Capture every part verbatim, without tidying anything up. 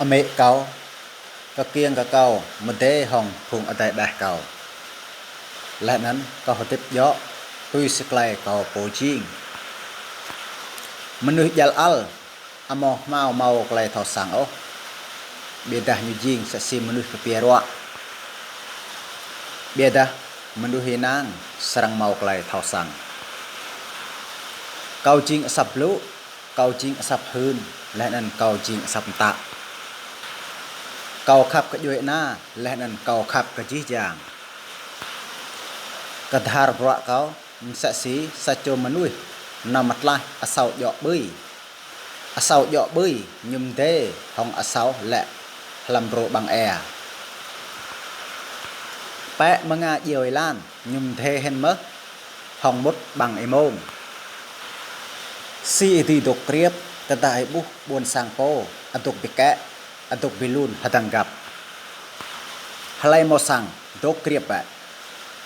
Amĭ kâo, kkiêng kơ kâo mdê hŏng phung adei đeh kâo. Leh anăn kâo hdĭp djŏ tui si klei kâo pô jing. Mnuih djăl ăl amâo hmao mâo klei thâo săng ôh, ƀiădah ñu jing msĕ si mnuih kpiê ruă. Ƀiădah mnuih ênang srăng mâo klei thâo săng. Kâo jing asăp blŭ, kâo jing asăp hưn, leh anăn kâo jing asăp mtă. Kâo khăp kơ djuê ana, leh anăn kâo khăp kơ jih jang. Kdhar bruă kâo msĕ si sa čô mnuih nao mtlaih asâo djŏ ƀưi. Asâo djŏ ƀưi ñu mdê hŏng asâo lĕ hlăm brô ƀăng êa. Pĕ mnga djiêu êlan ñu mdê hĭn mơh hŏng mŭt ƀăng êmông. Si êdi dôk kriêp tơdah ih ƀuh ƀuôn sang pô adôk bi kĕ, adôk bi lun hdơ̆ng găp. Hlei mâo săng, dôk kriêp bĕ.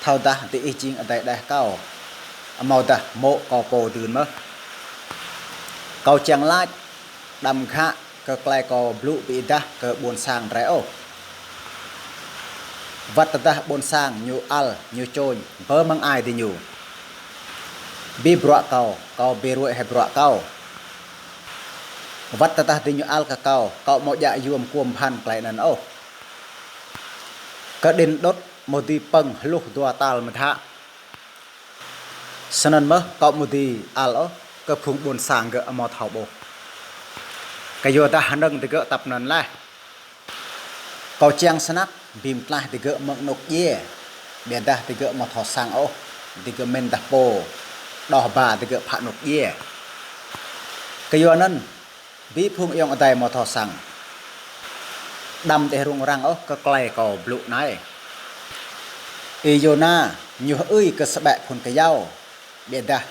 Thâodah diih jing adei đeh kâo, amâodah mô̆ kâo pô dưn mơh. Kâo čiăng lač, đăm ghă kơ klei kâo blŭ bi êdah kơ ƀuôn sang drei ôh. Wăt tơdah ƀuôn sang ñu ăl, ñu čôñ, bơ măng ai diñu. Bi bruă kâo, kâo bi ruê̆ hĕ bruă kâo. Wăt tơdah diñu ăl kơ kâo, kâo amâo djă yuôm kuôm bhăn klei anăn ôh. Kđĭn đŭt amâo dưi pơ̆ng hluh dua tal mdhă. Snăn mơh kâo amâo dưi ăl ôh kơ phung ƀuôn sang gơ̆ amâo thâo ƀuh. Kyuadah hnơ̆ng digơ̆ tăp anăn leh. Kâo čiăng snăk bi mtlaih digơ̆ mơ̆ng anôk djiê, ƀiădah digơ̆ amâo thâo săng ôh, digơ̆ mĭndah pô đoh ba digơ̆ phă anôk djiê. Kyuanăn, bi phung ayŏng adei amâo thâo săng, đăm diih rŭng răng ôh kơ klei kâo blŭ anei. Y-Yôna ñu hơưi kơ sa ƀĕ phŭn kyâo, ƀiădah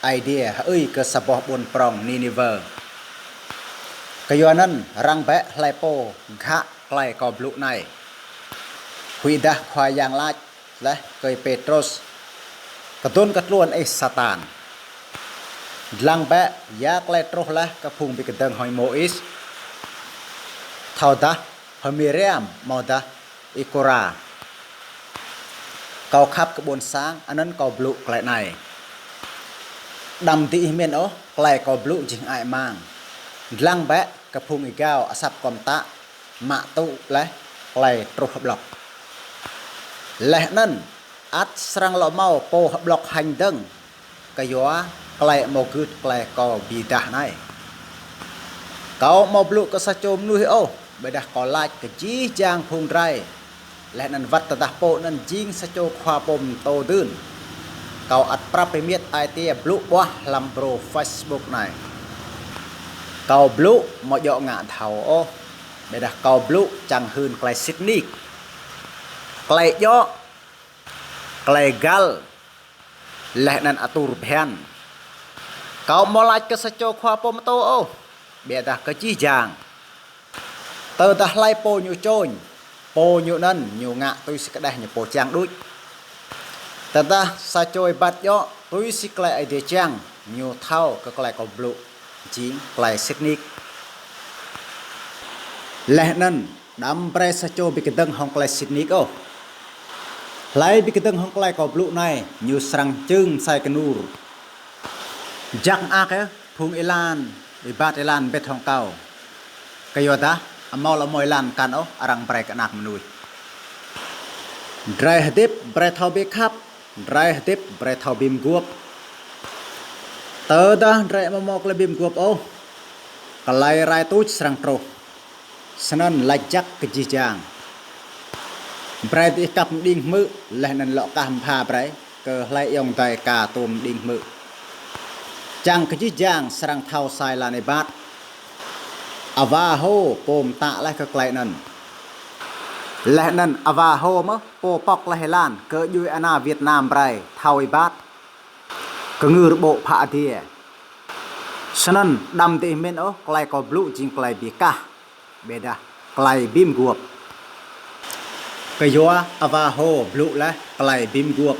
Aê Diê hơưi kơ sa boh ƀuôn prŏng Niniwơ. Kyuanăn răng bĕ hlei pô ghă klei kâo blŭ anei. Huĭdah Khua Yang lač leh kơ Y-Pêtrôs: Kdŭn kơ tluôn ih Satan. Dlăng bĕ ya klei truh leh kơ phung bi kdơ̆ng hŏng Y-Môis. Thâodah Y-Miriam amâodah Y-Kôra. Kâo khăp kơ ƀuôn sang, anăn kâo blŭ klei anei. Đăm diih mĭn ôh klei kâo blŭ jing hơăi mang. Dlăng bĕ kơ phung êgao asăp kâo mtă, mă tŭ leh klei truh hƀlŏk. Leh anăn ăt srăng lŏ mâo pô hƀlŏk hêñ dơ̆ng kyua klei amâo gưt klei kâo bi êdah anei. Kâo amâo blŭ kơ sa čô mnuih ôh, ƀiădah kâo lač kơ jih jang phung drei. Leh anăn wăt tơdah pô anăn jing sa čô khua pô mtô dưn, kâo ăt prăp êmiêt ai tiê blŭ ƀuah hlăm brô Facebook anei. Kâo blŭ amâo djŏ ngă thâo ôh, ƀiădah kâo blŭ čiăng hưn klei sĭt nik, klei djŏ, klei găl, leh anăn atur bhiăn. Kâo amâo lač kơ sa čô khua pô mtô ôh, ƀiădah kơ jih jang. Tơdah hlei pô ñu čôñ, pô ñu anăn ñu ngă tui si kđeh ñu pô čiăng đuč. Tơdah sa čô êbat djŏ tui si klei Aê Diê čiăng, ñu thâo kơ klei kâo blŭ jing klei sĭt nik. Leh anăn đăm brei sa čô bi kdơ̆ng hŏng klei sĭt nik ôh. Hlei bi kdơ̆ng hŏng klei kâo blŭ anei, ñu srăng čưng msei knur. Jăk mơak ơ phung êlan, êbat êlan mbĭt hŏng kâo. Kyuadah amâo lŏ mâo êlan mkăn ôh arăng brei kơ anak mnuih. Drei hdĭp brei thâo bi khăp, drei hdĭp brei thâo bi mguôp. Tơdah drei amâo mâo klei bi mguôp ôh, klei rai tuč srăng truh. Snăn lač jăk kơ jih jang. Brei diih kăp mđing hmư̆, leh anăn lŏ kah mbha brei kơ hlei ayŏng adei ka tuôm mđing hmư̆. Čiăng kơ jih jang srăng thâo sa êlan êbat. Awa Hô pô mtă leh kơ klei anăn. Leh anăn Awa Hô mơh pô pŏk leh êlan kơ djuê ana Việt Nam brei thâo êbat, kngư ƀô̆ phă adiê. Snăn đăm diih mĭn ôh klei kâo blŭ jing klei bi kah, ƀiădah klei bi mguôp. Kyua Awa Hô blŭ leh klei bi mguôp.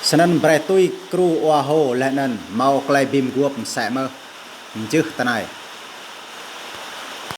Snăn brei tui kru Awa Hô leh anăn mâo klei bi mguôp msĕ mơh. Mjưh tinei.